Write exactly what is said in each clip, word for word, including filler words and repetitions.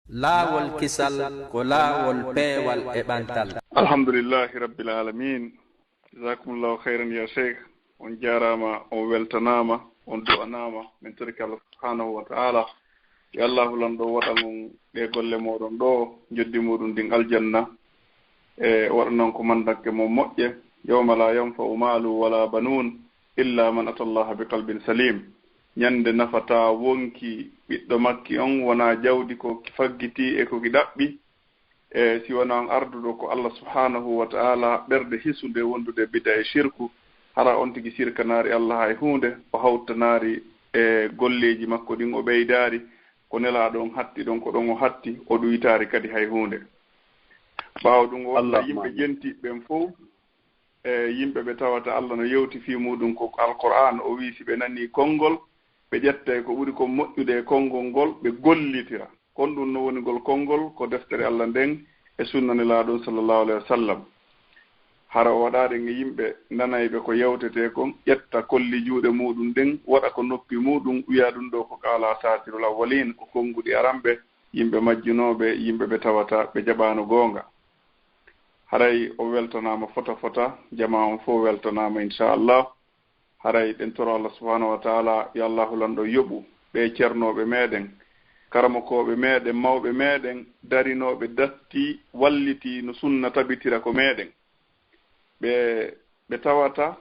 Laawol kisal ko laawol peewal e ɓantal. Alhamdulillahi Rabbil Alamin. Jazakumullahu khairan ya Sheikh. On jaaraama, on weltanaama, on du'anaama. Min torike Allah subhanahu wa ta'ala. Yo Allahu lanɗo waɗan on ɗe golle mooɗon ɗo, njoddi muɗum ndin aljanna. E waɗanan ko mandakke mon moƴƴe. Yawma la yanfa'u malu wala banun illa man ata Allah bi qalbin salim. Ñande nafataa wonki ɓiɗɗo makki on wonaa jawdi ko faggitii e ko ki ɗaɓɓi, e si wonaa on arduɗo ko Allah subhanahu wa ta'ala ɓerɗe hisunde wondude bida e shirku, hara on tigi sirkanaari Allah hay huunde, o hawtanaari e golleeji makko ɗin o ɓeydaari, ko nelaaɗo on hatti ɗon ko ɗon o hatti, o ɗuytaari kadi hay huunde. Ɓaawo ɗum o wonno yimɓe jentiiɓe ɓen fow, e yimɓe ɓe tawata Allah no yewti fii muɗum ko Alqur'aan, o wi'i si ɓe nanii konngol, ɓe ƴetta e ko ɓuri kon moƴƴude e konngol ngol, ɓe gollitira. Kon ɗum no woni ngol konngol ko deftere Allah nden e sunna Nelaaɗo sallallahu alaihi wasallam. Hara o waɗaɗen e yimɓe nanayɓe ko yewtetee kon, ƴetta kolli juuɗe muɗum ɗen, waɗa ko noppi muɗum, wi'a ɗum ɗo ko qaala asaatirul awwaliin, ko konnguɗi aranɓe, yimɓe majjunooɓe, yimɓe ɓe tawata ɓe jaɓaano goonga. Haray o weltanaama fota fota, jamaa on fow weltanaama, inchallah. Haray ɗen toro Allah subhanahu wa ta'ala, yo Allahu lanɗo yoɓu ɓe cernooɓe meɗen, karamokooɓe meɗen, mawɓe meɗen, darinooɓe datti, walliti no sunna tabitira ko meɗen. Ɓe, ɓe tawata,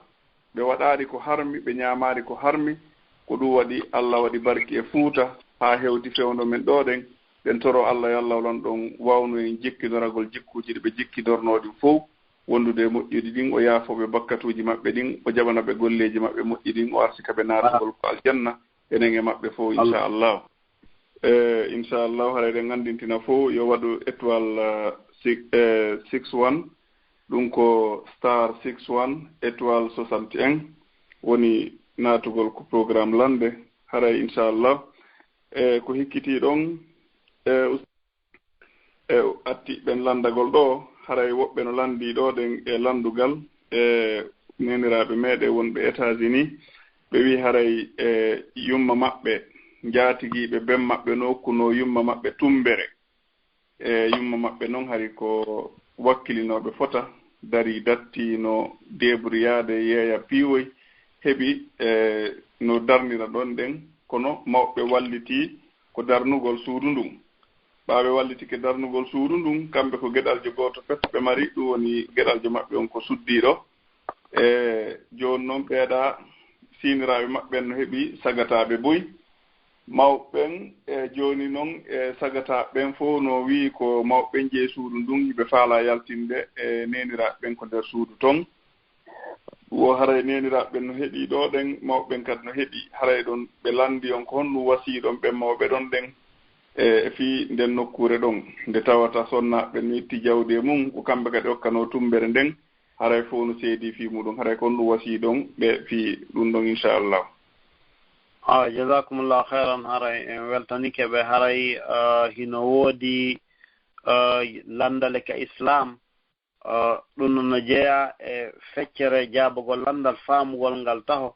ɓe waɗaari ko harmi, ɓe ñaamaari ko harmi, ko ɗum waɗi Allah waɗi barki e Fuuta, haa hewti fewndo men ɗo ɗen. Ɗen toro Allah, yo Allah lanɗo on wawnu en jikkinoragol jikkuuji ɗi ɓe jikkinornoo ɗin fow, wondude e moƴƴuɗi ɗin, o yaafoo ɓe bakkatuuji maɓɓe ɗin, o jaɓana ɓe golleeji maɓɓe moƴƴi ɗin, o arsika ɓe naatugol ko aljanna, enen e maɓɓe fow, inchallah. E, inchallah, haray ɗen anndintina fow, yo waɗu étoile, eh, six, eh, six one, ɗum ko star six one, étoile soixante et un, woni naatugol ko programme lannde, haray inchallah. E, ko hikkitii ɗon, e, us-, e, atti ɓen lanndagol ɗo, haray woɓɓe no lanndii ɗo ɗen e lanndugal, e, neeniraaɓe meɗen wonɓe États-Unis, ɓe wi'i haray, e, yumma maɓɓe, njaatigiiɓe ben maɓɓe no okkunoo yumma maɓɓe tummbere. E, yumma maɓɓe non hari ko wakkilinooɓe fota, darii datti no deebriyaade, yeeya piiwoy, heɓi, e, no darnira ɗon ɗen, kono mawɓe wallitii ko darnugol suudu ndun. Ɓaawo ɓe wallitike darnugol suudu ndun, kamɓe ko geɗaljo gooto pet ɓe mari, ɗum woni geɗaljo maɓɓe on ko suddiiɗo. E, jooni non ɓeeɗa siiniraaɓe maɓɓe no heɓi sagataaɓe buy. Mawɓe ɓen, e, jooni non, e, sagataaɓe ɓen fow no wi'i ko mawɓe ɓen jeyi suudu ndun, hiɓe faalaa yaltinde, e, neeniraaɓe ɓen ko nder suudu ton. Wo haray neeniraaɓe ɓen no heɗi ɗo ɗen, mawɓe ɓen kadi no heɗi. Haray ɗon ɓe lanndi on ko honɗum wasii ɗon ɓen mawɓe ɗon ɗen, e, e fii nden nokkuure ɗon. Nde tawata sonnaaɓe ɓen no itti jawdi e mum, ko kamɓe kadi okkanoo tummbere nden. Haray fow no seedii fii muɗum. Haray ko honɗum wasii ɗon ɓe fii ɗum ɗon, inchallah. Ah, jazakumullahu khairan. Haray en weltanike ɓe. Haray, ah, hino woodi, ah, lanndale ka Islam. Ah, ɗum no, no jeyaa e feccere jaabagol lanndal, faamugol ngal taho.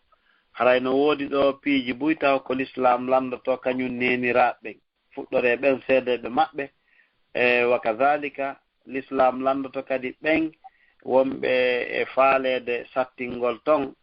Haray no woodi ɗo piiji buy taho ko Lislaam lanndoto kañum neeniraaɓe ɓen, fuɗɗoree ɓen seedeeɓe maɓɓe. E wa kadhalika, Lislaam lanndoto kadi ɓen wonɓe e faaleede sattingol ton.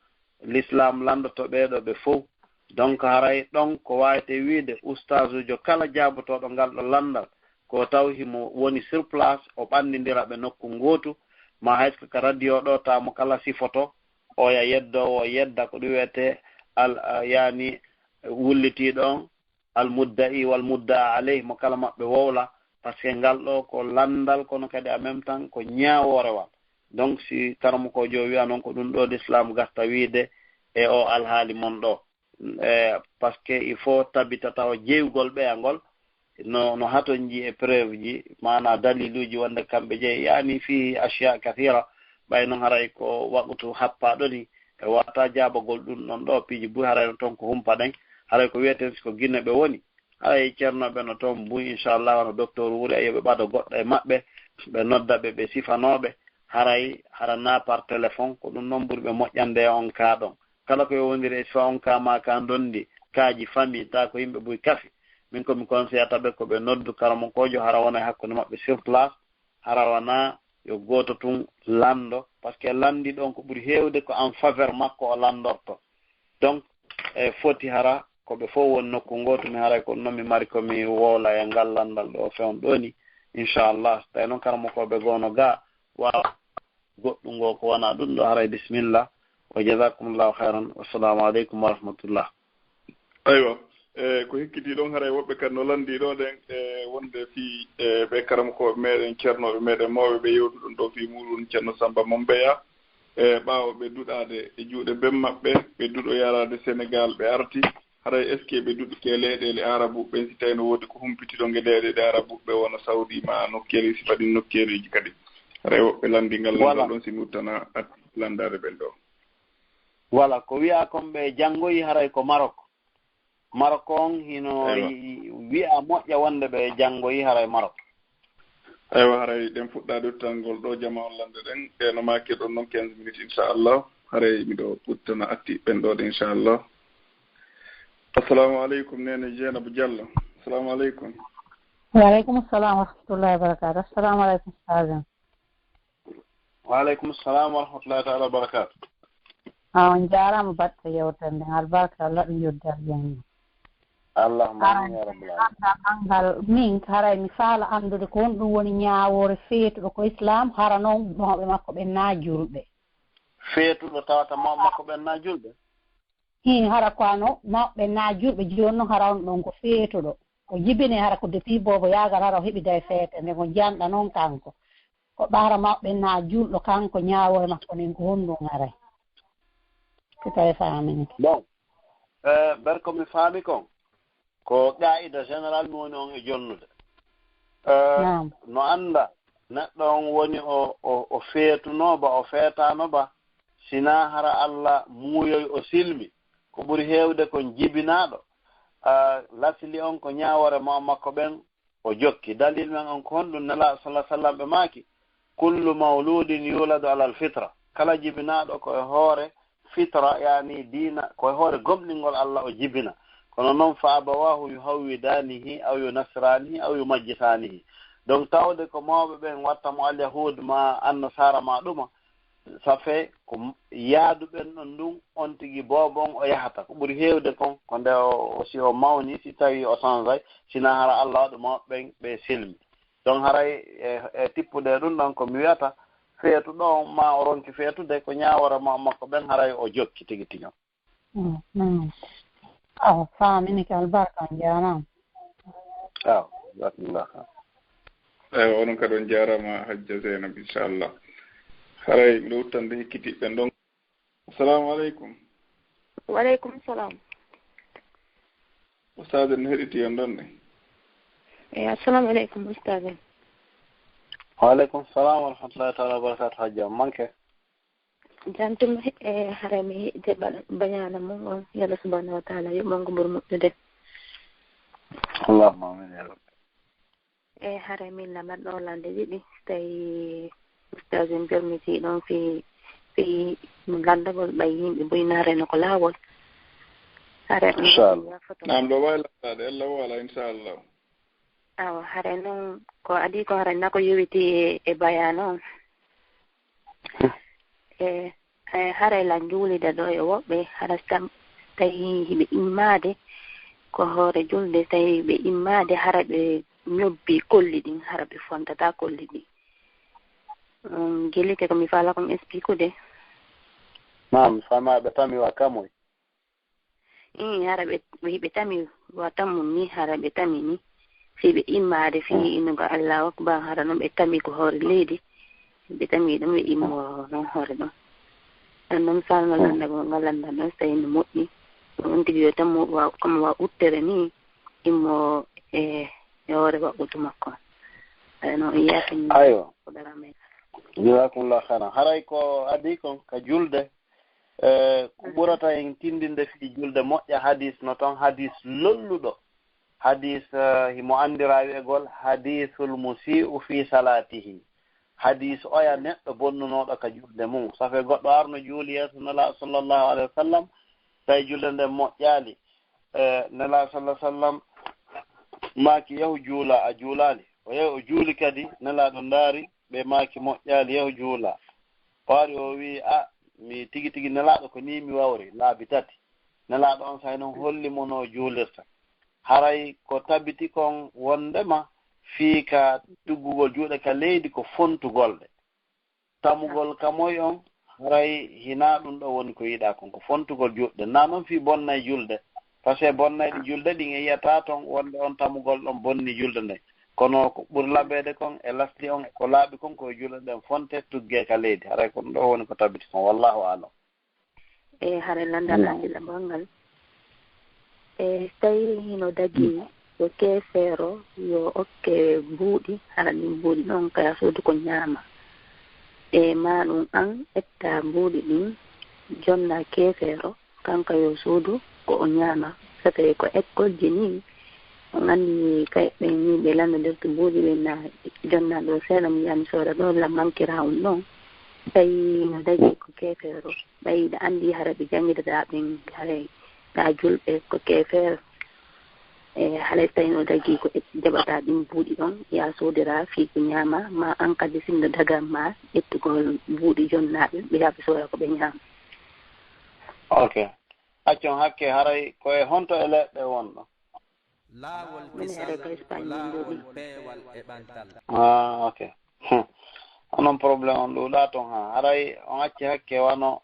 Lislaam lanndoto ɓee ɗo ɓe fow. Donc, haray ɗon ko waawetee wiide, ustaasuujo kala jaabotooɗo ngal ɗo lanndal, ko taw himo woni sur place, o ɓanndindira ɓe nokku ngootu, ma hay so ko ka radio ɗo, tawa mo kala sifoto, oya yeddoowo, o yedda ko ɗum wiyetee al-, a, yaani wullitiiɗo on, al mudda'i wal mudda'a alayh, mo kala maɓɓe wowla, parce que ngal ɗo ko lanndal, kono kadi en même temps ko ñaawoorewal. Donc, si karamokoojo o wi'a non ko ɗum ɗo Lislaam gasta wiide e o alhaali mon ɗo. E, parce que il faut tabita tawa jeygol ɓeya ngol no, no hatonji e preuve ji, maana daliluuji wonde kamɓe jeyi, yaani fii ashya kathira, ɓay non haray ko waqtu happaaɗo ni, e wata jaabagol ɗum ɗon ɗo, piiji buy haray no ton ko humpaɗen, haray ko wiyeten si ko Gine ɓe woni, haray ceernooɓe no ton buy, inchallah, wano docteur Wuri, ayo ɓe ɓado goɗɗo e maɓɓe, ɓe nodda ɓe, ɓe sifanooɓe, haray hara na par téléphone, ko ɗum non ɓuri ɓe moƴƴande e on kaa ɗon. Kala ko yowondiri e sifa on kaa ma ka ndondi, kaaji famille, ta ko yimɓe buy kafi. Min ko mi conseillata ɓe ko ɓe noddu karamokoojo, hara wona e hakkunde maɓɓe sur place, hara wona yo gooto tun lanndo, parce que lanndi ɗon ko ɓuri heewde ko en faveur makko o lanndorto. Donc, e foti hara ko ɓe fof woni nokku ngootu, mi haray ko ɗum noon mi mari ko mi wowla e ngal lanndal ɗo fewn ɗo ni, inchallah. So tawi noon karamokooɓe goo no gaa waawa goɗɗum ngoo ko wona ɗum ɗo, haray bisimilla. Wa jazakumullahu khairan. Wassalamu aleykum wa rahmatullah. Aywa, e ko hikkitii ɗon, haray woɓɓe kadi no lanndii ɗo ɗen, e wonde fii, e ɓe karamokooɓe meɗen, ceernooɓe meɗen mawɓe ɓe yewtuɗon ɗo fii muuɗum, Ceerno Samba Mombeya, e ɓaawo ɓe duɗaade e juuɗe ben maɓɓe, ɓe duɗo yaraade Senegal, ɓe arti, haray est-ce que ɓe duɗike e leyɗeele Arabu ɓen, si tawi no woodi ko humpitiɗon e leyɗeele Arabu ɓe wona Saudi ma nokkeeli, sifa ɗin nokkeeleeji kadi? Haray woɓɓe lanndii ngal lanndal ɗon, si nuttana atti lanndaade ɓen ɗo. Voilà, ko wiyaa kon ɓe janngoyi haray ko Maroc. Maroc on hino Eywa. yi-, wi'a moƴƴa wonde ɓe janngoyi haray Maroc. Eywa, haray ɗen fuɗɗaade uttangol ɗo jama on lannde ɗen. E no maaki ɗon non quinze minutes, inchallah. Haray miɗo uttana atti ɓen ɗo ɗe, inchallah. Assalamu aleykum, Neene Jeynaba Diallo. Assalamu aleykum. Wa aleykum salam wa rahmatullahi wa barakatuh. Assalamu aleykum, Ustaz. Wa aleykum salam wa rahmatullahi taala wa barakatuh. A on jaaraama baɗɗo yewtere nden, albarka Allah ɗum yoddi aljanna. Allahumma amin ya rabbal alamin. Anngal, anngal, min haray mi faala anndude ko honɗum woni ñaawoore feetuɗo ko Islam, hara noon mawɓe makko ɓen na julɓe. Feetuɗo tawata mawɓe makko ɓen na julɓe? Hin, hara ko ano mawɓe ɓen na julɓe, jooni noon hara on ɗon ko feetuɗo. O jibini hara ko depuis boobo yaagal hara o heɓi day feete, nde ko janɗa noon kanko. Ko ɓaara mawɓe na julɗo kanko, ñaawoore makko nden ko honɗum haray? Ko tawi faamini. Bon, eh, ber ko mi faami kon, ko qaa'ida général mi woni on e jonnude. Eh, Naam. No annda neɗɗo on woni o, o, o feetuno ba, o feetano ba, sina hara Allah muuyoy o silmi, ko ɓuri heewde kon jibinaaɗo. Ah, lasli on ko ñaawoore ma-, makko ɓen, o jokki. Dalil men on ko honɗum? Nelaaɗo sallallahu alaihi wasallam ɓe maaki, "Kullu mawludin yuladu alal fitra." Kala jibinaaɗo ko e hoore fitra, yaani diina, ko e hoore gomɗingol Allah o jibina. Kono noon, "Fa abawahu yuhawwidanihi aw yunasiranihi aw yumajjisanihi." Donc, tawde ko mawɓe ɓen watta mo alyahud ma annasara ma ɗuma, ça fait ko m-, yaadu ɓen ɗon ndun, on tigi boobo on o yahata. Ko ɓuri heewde kon, ko nde o, o, si o mawni, si tawi o sanzay, sina hara Allah waɗu mawɓe ɓen ɓe silmi. Donc haray e, e tippude ɗum ɗon ko mi wiyata, feetuɗo on ma o ronki feetude, ko ñaawore ma-, makko ɓen haray o jokki tigi tigi on. Mm, mm. Awa, faamini ka albarka, on jaaraama. Awa, jazakumullah khair. Eywa, onon kadi on jaaraama, Hajja Zeynab, inchallah. Haray miɗo uttande hikkitiɓɓe ɗon. Assalamu aleykum. Wa aleykum salam. Ustaz en heɗiti on ɗon ne. E, assalamu aleykum, Ustaz en. Wa aleykum salam wa rahmatullahi taala wa barakatuh, Hajja. Manke. Jantum, e, haray mi heɗite ba-, bayaana mon on. Yo Allah subhanahu wa taala yoɓ mon ko ɓuri moƴƴude. Allahumma amin ya rabbi. E, haray min lamat ɗo lande ɗiɗi, so tawi Ustaz en permiti ɗon fi, fi lanndagol ɓay yimɓe boy naare no ko laawol. Haray on Inchallah. Naam, ɗo wawi landaade, ella wala, inchallah. Awa, haray noon ko adii ko haray na ko yowiti e, e bayaana on. E, e, haray la njuulida ɗo e woɓɓe, hara sam-, tawi hiɓe immaade ko hoore julde, tawi ɓe immaade, hara ɓe ñobbi kolli ɗin, hara ɓe fontata kolli ɗin. Um, gellite ko mi faala kon expliquude. Naam, mi faama ɓe tami wa kamoy. Ii, hara ɓe, ɓe, ɓe tami wa tammun ni, hara ɓe tami ni. Fii ɓe immaade, fii Mm. innugo Allahu Akbar, hara noon ɓe tami ko hoore leydi. Ɓe tami ɗum, ɓe immo noon hoore ɗum. Ɗum noon, so Allah Mm. lannda ko ngal lannda noon, so tawi no moƴƴi. Ɗum on tigi yo tammu wa, comme wa uttere ni, immo e, e hoore waɓɓutu makko. Tawi noon, yaakin Aywa. Ko dara men. Jazakumullah khairan. Haray ko adii kon ka julde, Eh, ko ɓurata en tindinde fii julde moƴƴa hadis no toon, hadis lolluɗo. Hadis, eh, himo anndira wi'egol hadisul musii'u fii salaatihi. Hadis oya neɗɗo bonnunooɗo ka julde mum. Ça fait goɗɗo arno juuli yeeso Nelaaɗo sallallahu alaihi wa sallam, tawi julde nden moƴƴaali. Eh, Nelaaɗo sallallahu alaihi wa sallam Maaki, "Yahu juula." A juulaali. O yahi o juuli kadi, Nelaaɗo ndaari ɓe, maaki, "Moƴƴaali, yahu juula." O ari o wi'i, "A, mi tigi tigi Nelaaɗo, ko nii mi wawri, laabi tati." Nelaaɗo on saa'i non holli mo no juulirta. Haray ko tabiti kon wondema fii ka tuggugol juuɗe ka leydi ko fontugol ɗe. Tamugol ka moy on, haray hinaa ɗum ɗo woni ko yiɗaa kon, ko fontugol juuɗe. Naa non fii bonnay julde, parce que bonnayɗe julde ɗin e yi'ataa ton wonde on tamugol ɗon bonni julde nden. Kono ko ɓuri labeede kon e lasli on e ko laaɓi kon ko e julɗe ɗen fonte tuggee ka leydi. Haray ko ɗum ɗo woni ko tabiti kon. Wallaahu aalam. E hare lanndal hakkille banngal. E so tawii hino dagii yo keefeero yo okke mbuuɗi, hara ɗin mbuuɗi ɗon ka yaa suudu ko ñaama. E maa ɗum an etta mbuuɗi ɗin, jonna keefeero, kanko yo suudu ko o ñaama. So tawii ko ekkolji nii, on anndi kay ɓen nii ɓe lanndodirta mbuuɗi ɓen na jonna ɗo seeɗa, mi yi'a mi sooda ɗo la mankira on ɗon. Tawi no dagii ko keefeero. Ɓay hiɗa anndi hara ɓe janngitataa ɓen, haray ka julɓe ko keefeero. E haray tawi no dagii ko jaɓataa ɗin mbuuɗi ɗon, yaa soodira fii ko ñaama, maa an kadi sinno dagan ma ƴettugol mbuuɗi jonnaaɓe, ɓe yaa ɓe sooda ko ɓe ñaama. Ok. Accon hakke, haray ko e honto e leɗɗe wonɗo? Laawol kisal ko laawol peewal e ɓantal. Ah, ok. Hmm. Onon problème on ɗuuɗaa ton ha. Haray on acci hakke wano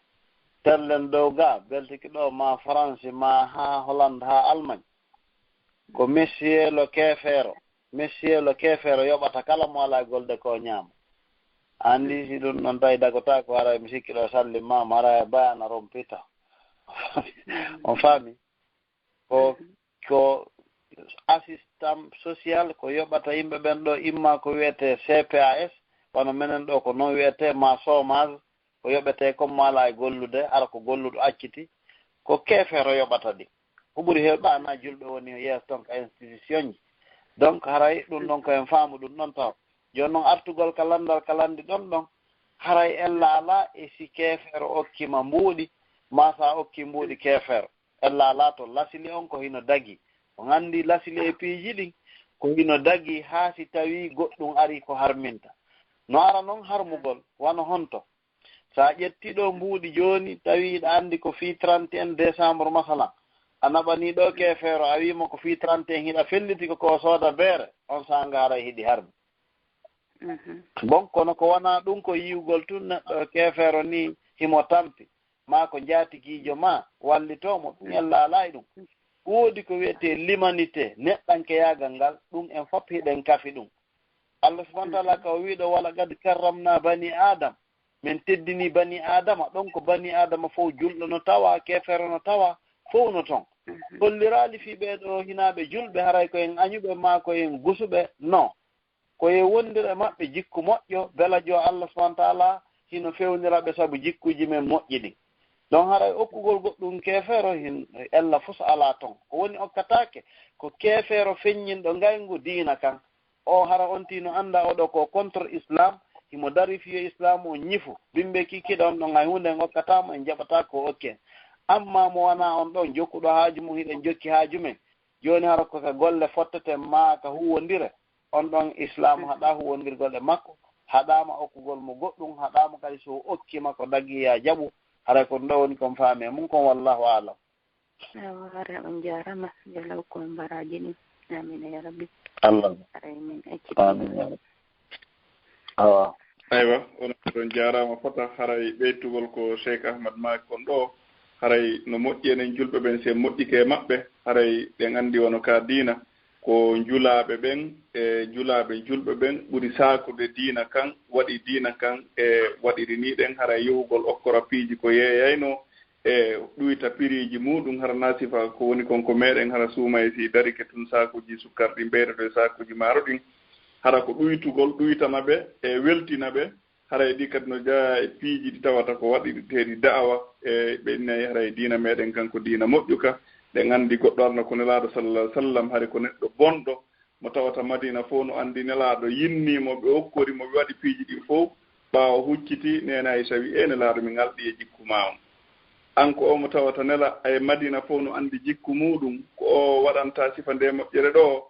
terlen dow ga, beltiki ɗo ma Faransi, ma ha Hollande, ha Allemagne. Ko Monsieur le Keefeero. Monsieur le Keefeero yoɓata kala mo alaa golde ko ñaama. Anndi si ɗum ɗon tawi dagotaa ko haray mi sikki ɗo salli ma, haray bayana rompita. On faami? Ko, ko assistant social ko yoɓata yimɓe ɓen ɗo, imma ko wiyetee C P A S, wano menen ɗo ko non wiyetee, ma chômage, ko yoɓetee kon mo alaa e gollude, hara ko golluɗo acciti, ko keefeero yoɓata ɗi. Ko ɓuri heewɓe ana julɓe woni yeeso ton ka institution ji. Donc haray ɗum ɗon ko en faamu ɗum ɗon taw. Jooni non artugol ka lanndal ka lanndi ɗon ɗon, haray ella alaa e si keefeero okki ma mbuuɗi, ma sa okki mbuuɗi keefeero. Ella alaa to lasili on ko hino dagi. On anndi lasili e piiji ɗin, ko hino dagi haa si tawii goɗɗum arii ko harminta. No ara non harmugol, wano honto? Sa ƴetti ɗo mbuuɗi jooni, tawi hiɗa anndi ko fii trente et un décembre masalan, a naɓanii ɗo keefeero, a wii mo ko fii trente et un hiɗa felliti ko ko sooda beere, on saanga haray hiɗi harmi. Mhm. Bon, kono ko wanaa ɗum, ko yi'ugol tun neɗɗo keefeero ni himo tampi, maa ko njaatigiijo maa, wallitoo mo, ɗum ella alaa e ɗum. Ko woodi ko wiyetee l'humanité, neɗɗankeyaagal ngal, ɗum en fof hiɗen kafi ɗum. Allah subhanahu wa taala ka o wiiɗo, "Wala qad karramna bani Adam." Min teddini bani Adama, ɗon ko bani Adama fof, julɗo no tawa, keefeero no tawa, fof no ton. Mhm. Holliraali fii ɓee ɗoo hinaa ɓe julɓe, haray ko en añuɓe maa ko en gusuɓe? No. Ko yo wondir e maɓɓe jikku moƴƴo, bela jo Allah subhanahu wa taala hino fewnira ɓe sabu jikkuuji men moƴƴi ɗin. Ɗon haray okkugol goɗɗum keefeero hin ella fof alaa ton. Ko woni okkataake, ko keefeero feññinɗo ngayngu diina kan. O hara on tino annda oɗo ko contre Islam, himo dari fiyo Islam on ñifu. Bimbe kikiɗe on ɗon hay huunde en okkataa mo, en jaɓataa ko okke en. Amma mo wanaa on ɗon jokkuɗo haaju mum, hiɗen jokki haaju men. Jooni hara ko ka golle fotteten maa ka huwondire, on ɗon Islam haɗaa huwondirgol e makko, haɗaama okkugol mo goɗɗum, haɗaama kadi so o okki ma ko dagi ya jaɓu, haray ko ɗum ɗo woni kon faami e mum kon, wallahu aalam. Awa, hara on jaarama, yo law ko on baraaji ɗin. Amin ya Rabbi. Allah. Haray min acci. Amin ya Rabbi. Awa. Aywa, onon ɗon jaaraama fota, haray ɓeytugol ko Cheikh Ahmad maaki kon ɗo, haray no moƴƴi enen julɓe ɓen, si en moƴƴike e maɓɓe, haray ɗen anndi wano ka diina, ko njulaaɓe ɓen e njulaaɓe julɓe ɓen ɓuri saakude diina kan, waɗi diina kan e waɗiri ni ɗen, haray yohugol okkora piiji ko yeeyaynoo, e ɗuyta piriiji muuɗum, hara na sifa ko woni kon ko meɗen, hara suuma e si darike tun saakuuji sukkar ɗin ɓeydoto e saakuuji maaro ɗin, hara ko ɗuytugol, ɗuytana ɓe e weltina ɓe, haray ɗi kadi no jeyaa e piiji ɗi tawata ko waɗireteeɗi da'awa, e ɓe innay haray diina meɗen kan ko diina moƴƴuka, ɗen anndi goɗɗo arno ko Nelaaɗo sallallahu alaihi wasallam, hari ko neɗɗo bonɗo, mo tawata Madina fof no anndi Nelaaɗo yinnii mo, ɓe okkori mo, ɓe waɗi piiji ɗin fof, ɓaawo hucciti, Neene Aysa wi'i, "Ee Nelaaɗo, mi ŋalɗi e jikku maa on." An ko o mo tawata Nela-, e Madina fof no anndi jikku muuɗum, ko o waɗanta sifa nde moƴƴere ɗo,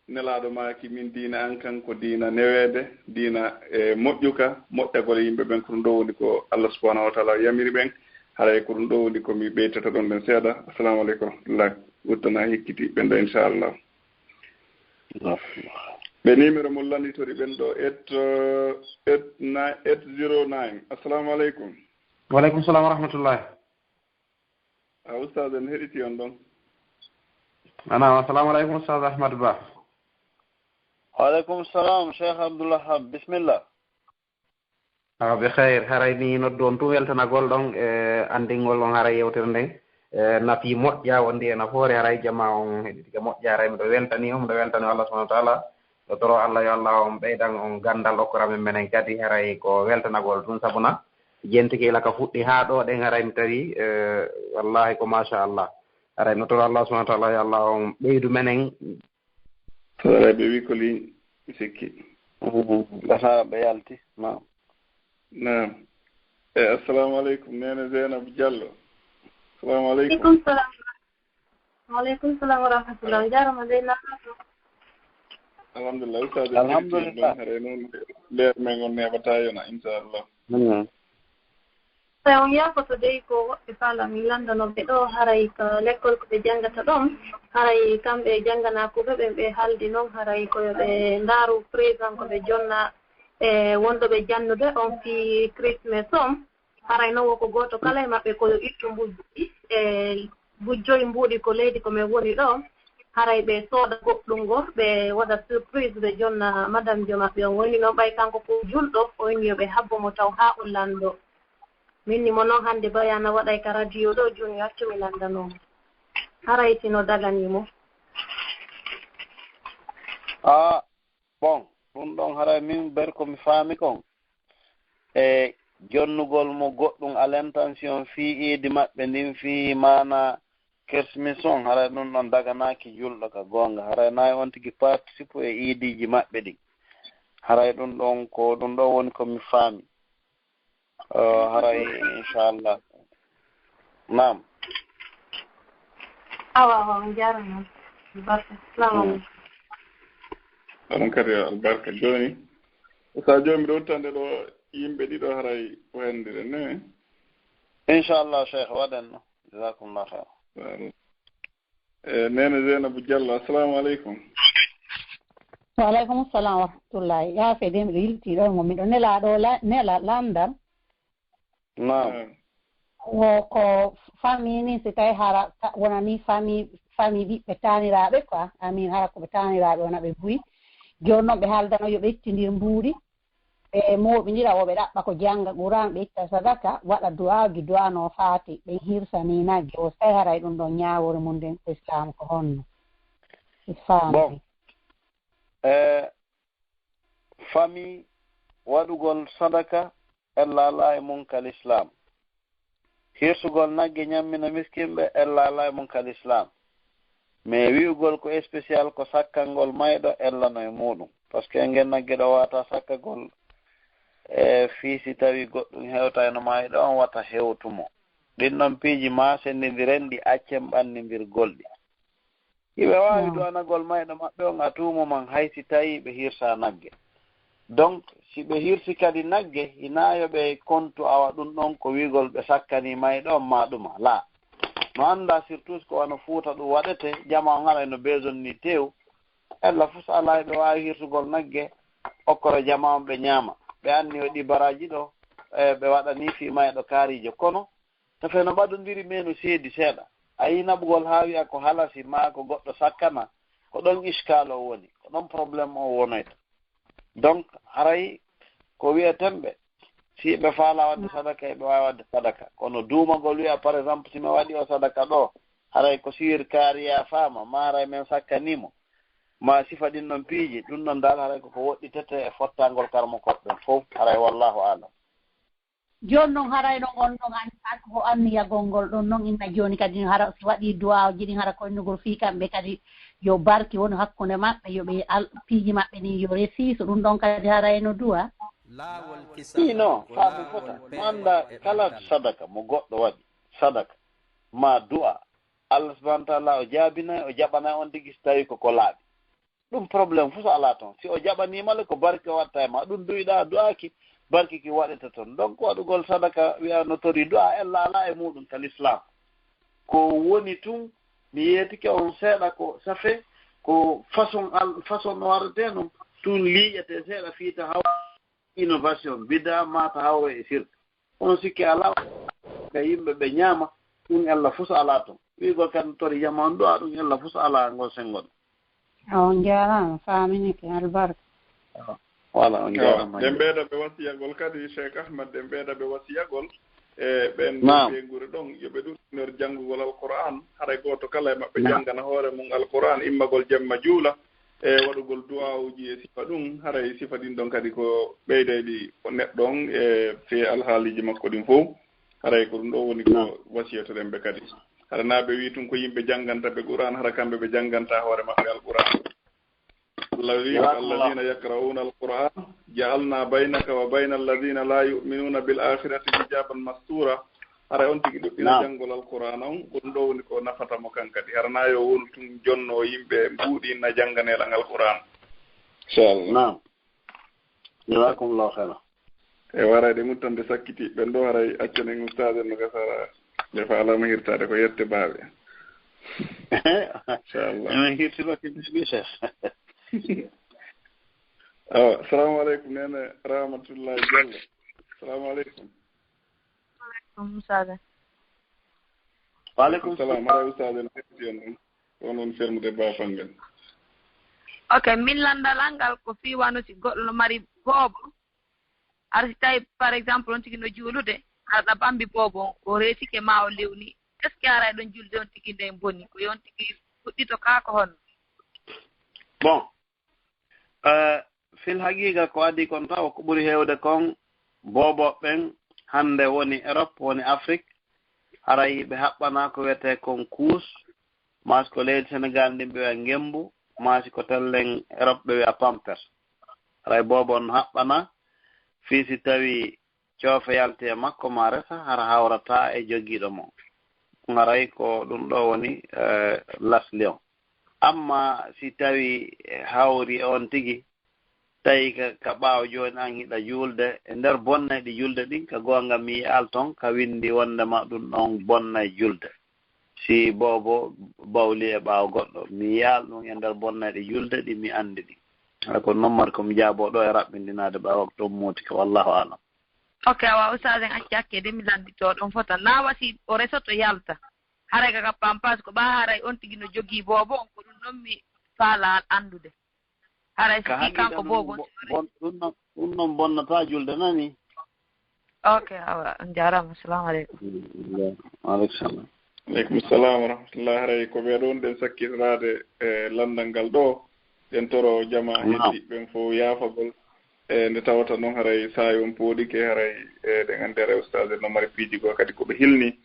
Nelaaɗo maaki, min diina an kan ko diina neweede, diina e moƴƴuka, moƴƴagol yimɓe ɓen, ko ɗum ɗo woni ko Allah subhanahu wa taala yamiri ɓen. Haray ko ɗum ɗo woni ko mi ɓeytata ɗon ɗen seeɗa. Assalamu aleykum wa rahmatullah. Wuttana hikkiti ɓen ɗo, inchallah. Ɓe numéro mo landitori ɓen ɗo, eight, uh, eight nine, eight zero nine. Assalamu aleykum. Wa aleykum salam wa rahmatullah. A ustaz, en heɗiti on ɗon. Ana, assalamu aleykum, ustaz Ahmad Ba. Wa aleykum salam, Cheikh Abdullah Wahab. Bismillah. Awa, ɓe xeyr, haray ni noddu on tun weltanagol ɗon e anndingol on haray yewtere nden. E nafi moƴƴa, wondi e nafoore, haray jama on heɗiti ka moƴƴa, haray miɗo weltani on, miɗo weltani Allah subhanahu wa taala. Ɗo toro Allah yo Allah on ɓeydan on ganndal, okkora men menen kadi, haray ko weltanagol tun, sabuna jentike ila ka fuɗɗi haa ɗo ɗen, haray mi tawi, eh, wallahi ko machallah. Haray mi toro Allah subhanahu wa taala yo Allah on ɓeydu menen. Haray ɓe wi ko ligne sikki. Mhm. Ɓe haa ɓe yalti. Naam. Naam. Eh, assalamu aleykum, Neene Zeynab Diallo. Assalamu aleykum. Aleykum salam. Wa aleykum salam wa rahmatullah. On jaaraama dey naataaɗo. Alhamdulillah. Ustaad, en Alhamdulillah. Heɗii ɗon, haray noon leer men on neeɓataa yona, inchallah. Hmm. Tawi on yaafoto dey ko woɓɓe faala min lanndano ɓe ɗo, haray ka lekkol ko ɓe janngata ɗon, haray kamɓe jannganaakooɓe ɓen ɓe haaldi noon, haray ko yo ɓe ndaaru présent ko ɓe jonna e wonɗo ɓe jannude on fii Christmas on. Haray noon woko gooto kala e maɓɓe ko yo ittu mbujji ɗi e mbujjoy mbuuɗi ko leydi ko men woni ɗo. Haray ɓe sooda goɗɗum ngo, ɓe waɗa surprise, ɓe jonna madame jo maɓɓe on. Woni noon ɓay kanko ko julɗo, o inni yo ɓe habbo mo taw haa o lanndo. Min ni mo noon hannde bayana waɗay ka radio ɗo, jooni accu mi lanndano mo. Haray si no daganii mo. Ah, bon, ɗum ɗon haray min ber ko mi faami kon. E jonnugol mo goɗɗum à l'intention fii iidi maɓɓe ndin, fii maana Christmas on, haray ɗum ɗon daganaaki julɗo ka goonga. Haray nayi on tigi participe e iidiiji maɓɓe ɗin. Haray ɗum ɗon ko, ɗum ɗon woni ko mi faami. Eh, haray, inchallah. Naam. Awa, awa, on jaaraama. Barka. Salamu aleykum. Onon kadi albarka. Jooni, sa jooni miɗo uttande ɗo yimɓe ɗiɗo, haray o henndire ne. Inchallah, Cheikh, waɗen no. Jazakumullah khair. Barakallah. Eh, Neene Zeynabu Diallo, assalamu aleykum. Wa aleykum salam wa rahmatullahi. Yaafe de, miɗo yilti ɗo, mo miɗo nela ɗo la-, nela landal. Naam. Naam. Ko, ko famille ni, si tawi hara ka-, wonani famille, famille ɓiɓɓe taaniraaɓe quoi. Amin, hara ko ɓe taaniraaɓe wona ɓe buy. Jooni noon ɓe haaldano yo ɓe ittindir mbuuɗi. Ɓe mooɓindira, wo ɓe ɗaɓɓa ko jannga Qur'an, ɓe itta sadaka, waɗa du'aaji, du'a no faati, ɓe hirsani nagge. O tawi haray ɗum ɗon ñaawoore mum nden ko Islam ko honno? Islam. Bon. E famille waɗugol sadaka, ella alaa e mum ka Lislaam. Hirsugol nagge ñammina miskinɓe, ella alaa e mum ka Lislaam. Mais wi'ugol ko spécial ko sakkangol mayɗo, ella no e muuɗum. Parce que ngel nagge ɗo wata sakkagol, e fii si tawi goɗɗum hewta e no mayɗo on wata hewtu mo. Ɗin ɗon piiji ma senndindiren ɗi, accen ɓannindirgol ɗi. Hiɓe waawi Naam. du'anagol mayɗo maɓɓe on a tuumo man hay si tawi ɓe hirsa nagge. Donc, si ɓe hirsi kadi nagge, hinaa yo ɓe kontu awa ɗum ɗon ko wi'gol ɓe sakkani mayɗo on ma ɗuma. Laa. No annda surtout ko wano Fuuta ɗum waɗete, jama on haray no besoin ni tew. Ella fus alaa ɓe waawi hirsugol nagge, okkora jama on ɓe ñaama. Ɓe anni o ɗi baraji ɗo, e ɓe waɗani fii mayɗo kaarijo. Kono, tafe no ɓadondiri menu seedi seeɗa. A yii naɓugol haa wi'a ko halasi maa ko goɗɗo sakkana, ko ɗon iskaal o woni, ko ɗon problème o wonoyta. Donc, haray ko wi'eten ɓe, si ɓe faala waɗde sadaka, ɓe waawi waɗde sadaka. Kono duumagol wi'a, par exemple, si mi waɗi o sadaka ɗo, haray ko sirkaari yaafaama, maa haray men sakkanii mo, maa sifa ɗin ɗon piiji, ɗum ɗon dal haray ko ko woɗɗitete e fottangol karmo koɓɓen fof, haray wallahu aalam. Jooni noon, haray noon on ɗon an-, an-, ko anniyagol ngol ɗon noon, inna jooni kadi, hara si waɗii du'aawji ɗin, hara ko innugol fii kamɓe kadi, yo barki wonu hakkunde maɓɓe, yo ɓe al-, piiji maɓɓe ɗin yo resi, so ɗum ɗon kadi haray no du'a. Ino, faamu fota. Mo annda kala sadaka mo goɗɗo waɗi, sadaka, ma du'a, Allah subhanahu wa ta'ala o jaabinay, o jaɓanay on tigi si tawi ko ko laaɓi. Ɗum problème fof so alaa toon. Si o jaɓaniima le, ko barke o waɗta e ma. Ɗum duwiɗaa, du'aaki, barke ki waɗete toon. Donc, waɗugol sadaka, wiya no tori du'a, ella alaa e muɗum ka l'islam. Ko woni tun, mi yeetike on seeɗa, ko safe, ko façon al-, façon no waɗetee noon, tun liiƴete seeɗa fii ta haw innovation, bida ma ta hawro e sirk. Kono sikke alaa, ka yimɓe ɓe ñaama, ɗum ella fof so alaa toon. Wiigol kadi tori jama on du'a, ɗum ella fof so alaa ngol senngo ɗo. On njaaraama, faaminike, albarka. Voilà, on njaaraama. Nde mbeeɗa ɓe wasiyagol kadi, Cheikh Ahmad, nde mbeeɗa ɓe wasiyagol, e ɓen ɓe ngure ɗon, yo ɓe ɗuɗɗinor janngugol Alqur'aan, haray gooto kala e maɓɓe janngana hoore mum Alqur'aan, immagol jemma juula, e waɗugol du'aawuji e sifa ɗum, haray sifa ɗin ɗon kadi ko ɓeydayɗi ko neɗɗo on e fii alhaaliiji makko ɗin fow. Haray ko ɗum ɗo woni ko wasiyatoɗen ɓe kadi. Hara naa ɓe wi'i tun ko yimɓe jannganta ɓe Qur'aan, hara kamɓe ɓe jannganta hoore maɓɓe Alqur'aan. Alladhina, alladhina yaqra'una al-Qur'an, ja'alna baynaka wa bayna alladhina la yu'minuna bil akhirati hijaban mastura. Haray on tigi ɗuɗɗina janngol Alqur'aana on, ko ɗum ɗo woni ko nafata mo kan kadi. Hara naa yo wonu tun jonno yimɓe mbuuɗi na jannganee lan Alqur'aana. Inchallah. Naam. Jazakumullahu khairan. E waray ɗe muttande sakkiti ɓen ɗo haray accen en ustaade no gasara ɓe faalama hirtaade ko yette baaɓe. Inchallah. Emin hirtino kadi, Cheikh. Awa, assalamu aleykum, Neene Rahmatullahi Diallo. Assalamu aleykum. Aleykum salam. Wa aleykum salam. Haray ustaade no hetti on ɗum. Ko onon fermude baafal ngal. Ok, min lanndal an ngal ko fii wano si goɗɗo no mari boobo, hara si tawi, par exemple, on tigi no juulude, hara ɗa bambi boobo on, o reetike ma o lewni, est-ce que haray ɗon julde on tigi nden boni? Ko yo on tigi fuɗɗito kaa ko honno? Bon, eh, fil haqiqa ko adii kon taw ko ɓuri heewde kon boobo ɓen hannde woni Europe, woni Afrique, haray ɓe haɓɓana ko wiyetee kon kuus, maa si ko leydi Senegal ndin ɓe wi'a ngembu, maa si ko tellen Europe ɓe wi'a pampers. Haray boobo on haɓɓana, fii si tawi coofe yalti e makko maa resa, hara hawrataa e jogiiɗo mo. Haray ko ɗum ɗo woni, eh, lasli on. Amma si tawi, eh, hawri e on tigi, tawi ka, ka ɓaawo jooni an hiɗa juulde, e nder bonnayɗi julde ɗin, ka goonga mi yi'aali ton ka winndi wonndema ɗum ɗon bonnay julde. Si boobo bawli e ɓaawo goɗɗo, mi yi'aali ɗum e nder bonnayɗi julde ɗi mi anndi ɗin. Hara ko non mari ko mi jaaboo ɗo e raɓɓindinaade ɓaawo ko ɗon mootike, wallahu aalam. Ok, awa, ustaas en acci hakke de mi lannditoo ɗon fota. Naa wa si o resoto yalta. Haray ka, ka pampas ko ɓaa haray on tigi no jogii boobo on, ko ɗum ɗon mi faalaa anndude. Haray si ka fii kanko haqiqa boobo non, on bon-, ɗum non, ɗum non bonnataa julde nani. Ok, awa, on jaaraama. Assalamu aleykum. Wa aleykum salam. Aleykum salam wa rahmatullah. Haray ko ɓee ɗon ɗen sakkitoraade e lanndal ngal ɗo, ɗen toro jama heddiiɓe ɓen fof yaafagol. E nde tawata noon haray saayo on pooɗike, haray eɗen anndi haray ustaas en no mari piiji goo kadi ko ɓe hilni.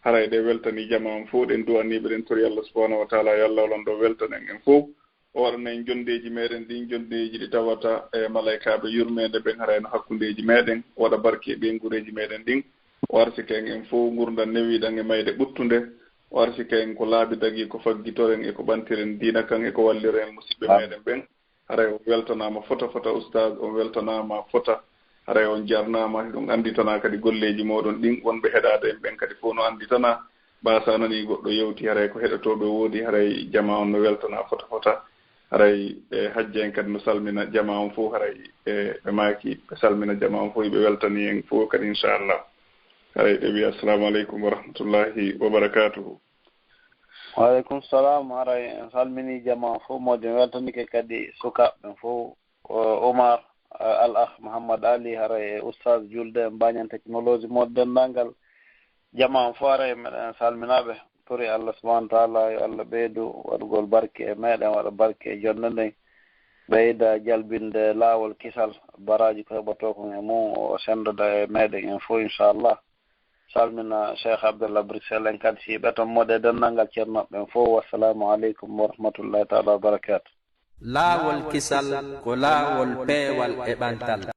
Haray ɗe weltanii jama on fof, ɗen du'anii ɓe, ɗen tori Allah subhanahu wa taala yo Allah walon ɗo weltanen en fof. O waɗana en jonndeeji meɗen ɗin, jonndeeji ɗi tawata e malaykaaɓe yurmeende ɓen haray no hakkundeeji meɗen, o waɗa barke e ɓeynguureeji meɗen ɗin. O arsika en en fof ngurndan newiiɗan e mayde ɓuttunde. O arsika en ko laabi dagii ko faggitoren e ko ɓantiren diina kan e ko walliren musiɓɓe meɗen ɓen. Haray on weltanaama fota fota, ustaas, on weltanaama fota. Haray on jarnaama, hiɗon annditanaa kadi golleeji mooɗon ɗin. Wonɓe heɗaade en ɓen kadi fof no annditanaa. Ɓaa so a nanii goɗɗo yewti, haray ko heɗotooɓe woodi, haray jama on no weltanaa fota fota. Haray, e, hajja en kadi no salmina jama on fof, haray, e, ɓe maaki ɓe salmina jama on fof, ɓe weltanii en fof kadi, inchallah. Haray ɓe wiya, assalamu aleykum wa rahmatullahi wa barakatuhu. Wa aleykum salam. Haray en salminii jama on fof, moodi en weltanike kadi sukaaɓe ɓen fof, ko Oumar, eh, Al Akh Mouhammad Ali, haray e Oustaz Julde, en Mbañan Technologie, moodi denndaangal jama on fof, haray meɗen salminaaɓe. Tori Allah subhanahu wa taala yo Allah ɓeydu waɗugol barke e meɗen, waɗa barke e jonnde nden, ɓeyda jalbinde laawol kisal, baraaji ko heɓotoo kon e mum, o senndoda e meɗen en fof, inchallah. Salmina Cheikh Abdallah Bruxelles en kadi, si ɓe ton moodi e denndaangal ceernooɓe ɓen fof. Wassalamu aleykum wa rahmatullahi taala wa barakatuh. Laawol kisal ko laawol peewal e ɓantal.